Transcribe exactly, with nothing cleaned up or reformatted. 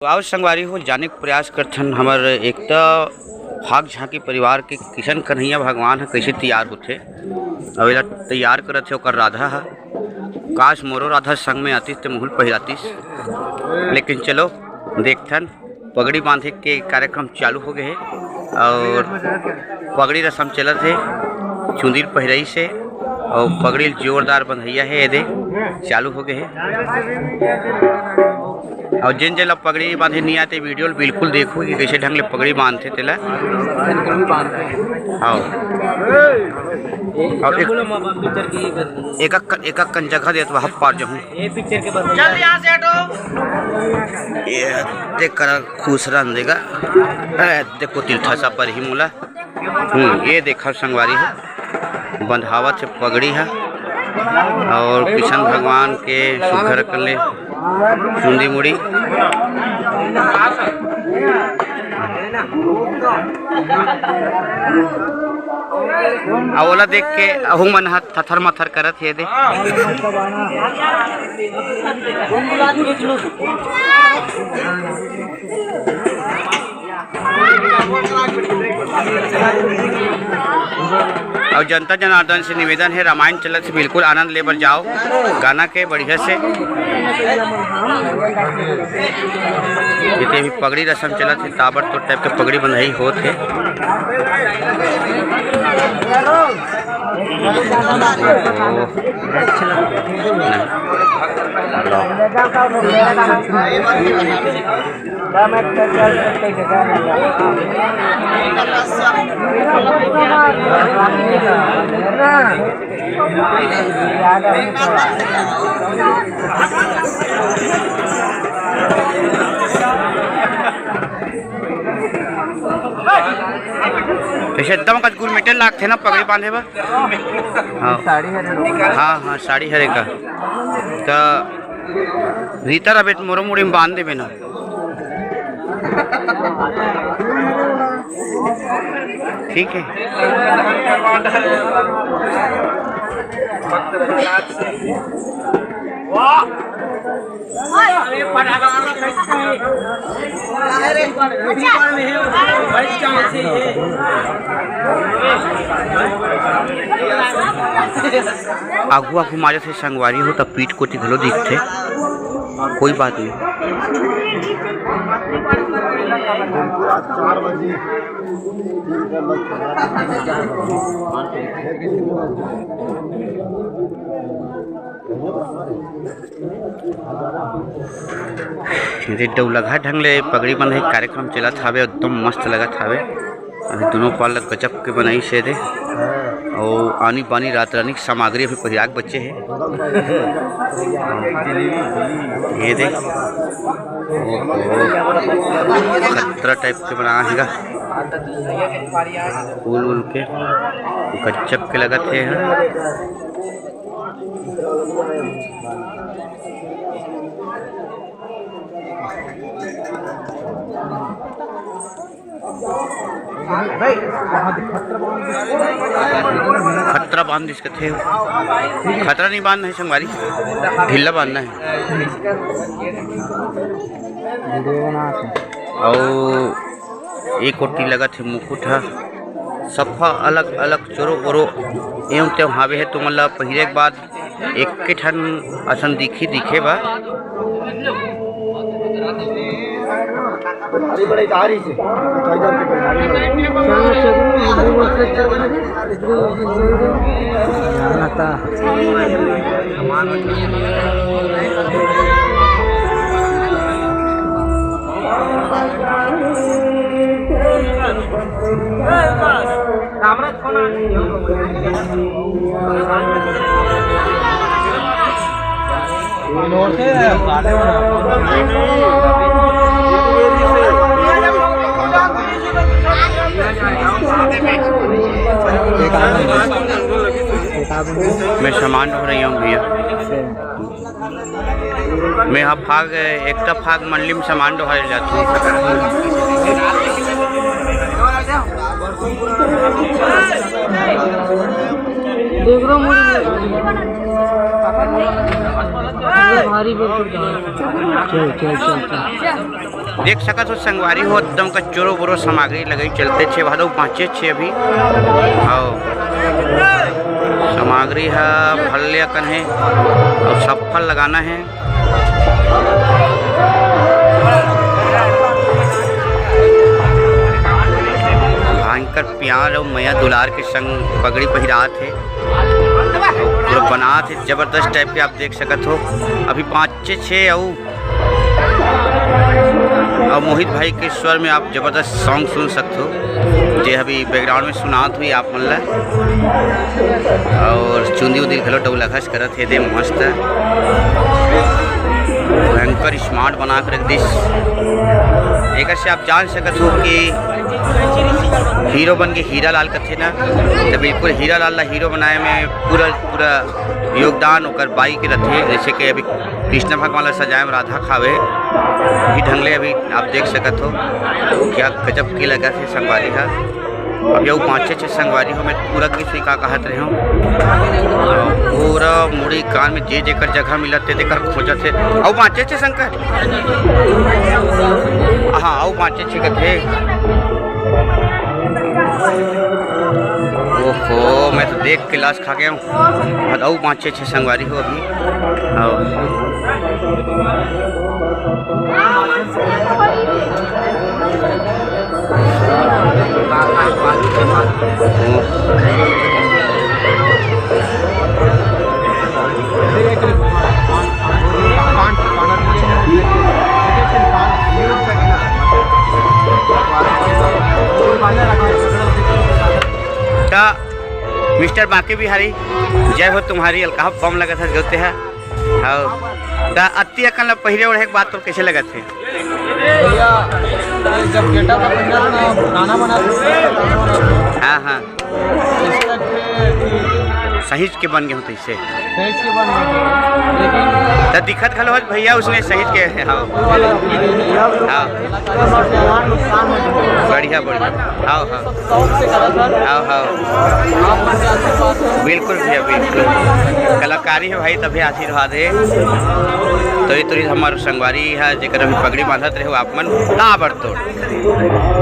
तो आओ संगवारी हो, जाने के प्रयास करथन हमर एकता फाग झांकी परिवार के किशन कन्हैया भगवान ह कइसे तैयार होथे। अउ एला तैयार करत हे ओकर राधा ह। काश मोरो राधा संग में आतिस ते मुहुल पहिरातिस। लेकिन चलो देखथन, पगड़ी बांधे के कार्यक्रम चालू हो गए हे अउ पगड़ी रसम चलत हे। चुंदी ल पहिराइस हे अउ पगड़ी ल जोरदार बंधइया हे। एदे चालू हो गए हे। अउ जेन जेन ला पगड़ी बांधे नइ आते, वीडियो ल बिल्कुल देखो कि कइसे ढंग ले पगड़ी बांधथे तेला। हाँ। अउ एक, एक, एक, एक कन जगह देत वहाँ पार जाहूँ। ये देख कर खुश रहन देगा। ए, देखो तिल ठसा पर ही मोला। हम्म, ये देखा संगवारी हो, बंधावत हे पगड़ी ह अउ किशन भगवान के सुघर कर ले चुंदी मुड़ी। अउ ओला देख के अहू मन ह थथर मथर करत हे दे। अउ जनता जनार्दन से निवेदन हे, रामायण चलत हे, बिल्कुल आनंद ले बर जाओ गाना के बढ़िया से। जैसे अभी पगड़ी रसम चलत हे, ताबड़तोड़ टाइप के पगड़ी बंधाई होत हे। जैसे एकदम कस गुरमेटे लागथे ना पगड़ी बांधे बर। हाँ। साड़ी हरे। हाँ, हाँ, साड़ी हरे का। त रीता रबे त मोरो मुड़ी में बांध देबे ना। ठीक है। आगू आगू मारे से संगवारी हो, तब पीठ कोती घलो दिखथे, कोई बात नहीं। ये डौलघा ढंग ले पगड़ी बंधई कार्यक्रम चलत हावे, एकदम मस्त लगत हावे। अभी दोनों पाल ल गजब के बनाइस हे दे। अउ आनी बानी रात रानी के सामग्री अभी पहिराक बचे हे। ये दे। ओहो। खतरा टाइप के बना हेगा। फूल उल के गजब के लगत हे। खतरा बांध दिस कथे। खतरा नहीं बांधना है संगवारी, ढीला बांधना है। अउ एक कोटी लगत हे मुकुट ह, सफा अलग अलग चोरो बोरो एवं तेवं हावे हे। तुमन ला पहिरे के बाद एके ठन असन दिखी दिखे बा। मैं सामान ढो रही हूँ भैया। मैं ह फाग, एकता फाग मंडली में सामान डोहारे जात हूँ। चल, चल, चल, चल। देख सकत हो संगवारी हो, एकदम कच्चरो बुरो सामग्री लगई चलते छे, भादो पाँचे छे अभी। अउ सामग्री ह भल्ले अकन हे, अउ सफल लगाना हे। भयंकर प्यार अउ मया दुलार के संग पगड़ी पहिरात हे, पूरा बनात हे, जबरदस्त टाइप के आप देख सकत हो। अभी पाँचे छे अउ, अउ मोहित भाई के स्वर में आप जबरदस्त सॉन्ग सुन सकत हो, जे अभी बैकग्राउंड में सुनात हुई आप मन ला। अउ चुंदी उंदी घलो डौला घस करत हे, दे मस्त भयंकर स्मार्ट बना के रख दिस। एकर से आप जान सकत हो कि हीरो बन के हीरा लाल कथे ना, तो बिल्कुल हीरा लाल ला हीरो बनाए में पूरा पूरा योगदान ओकर बाई के रथे। जैसे कि अभी कृष्ण भगवान ला सजाए में राधा खावे, वही ढंग ले अभी आप देख सकत हो, क्या गजब के लगत हे संगवारी हा। अब यहू पाँचे छे संगवारी हो, मैं पूरा गीत में का कहत रहे हूँ, पूरा मुड़ी कान में जे जेकर जगह मिलत ते तेकर खोजत हे। अउ पाँचे छे शंकर, हाँ, अउ पाँचे छे कथे। ओहो, मैं तो देख के लाश खा गया हूँ। अउ पाँचे छे संगवारी हो अभी। हाँ। त मिस्टर बांके बिहारी, जय हो तुम्हारी। अलकहा बम लगत हे, जोते हे। हाँ। त अत्ती अकन ला पहिरे ओढ़े के बाद तोर कैसे लगत हे? भैया, ये जब गेटअप बन जाता ना, गाना बना, हाँ, हाँ। इस तरह के सहीज के बन गए हो तैसे। सहीज के बन गए। लेकिन त दिखत घलो हस भैया, उसने सहीज के, हाँ। हाँ। बढ़िया, बढ़िया। हाँ, हाँ। शौक से करा था। हाँ, हाँ। आप लोग के आशीर्वाद है। बिल्कुल भैया, बिल्कुल। कलाकारी है भाई, तभी आशीर्वाद है। तो ये तो हमारे संगवारी है, जेकर अभी पगड़ी बांधत रहे हो आप मन, ताबड़तोड़।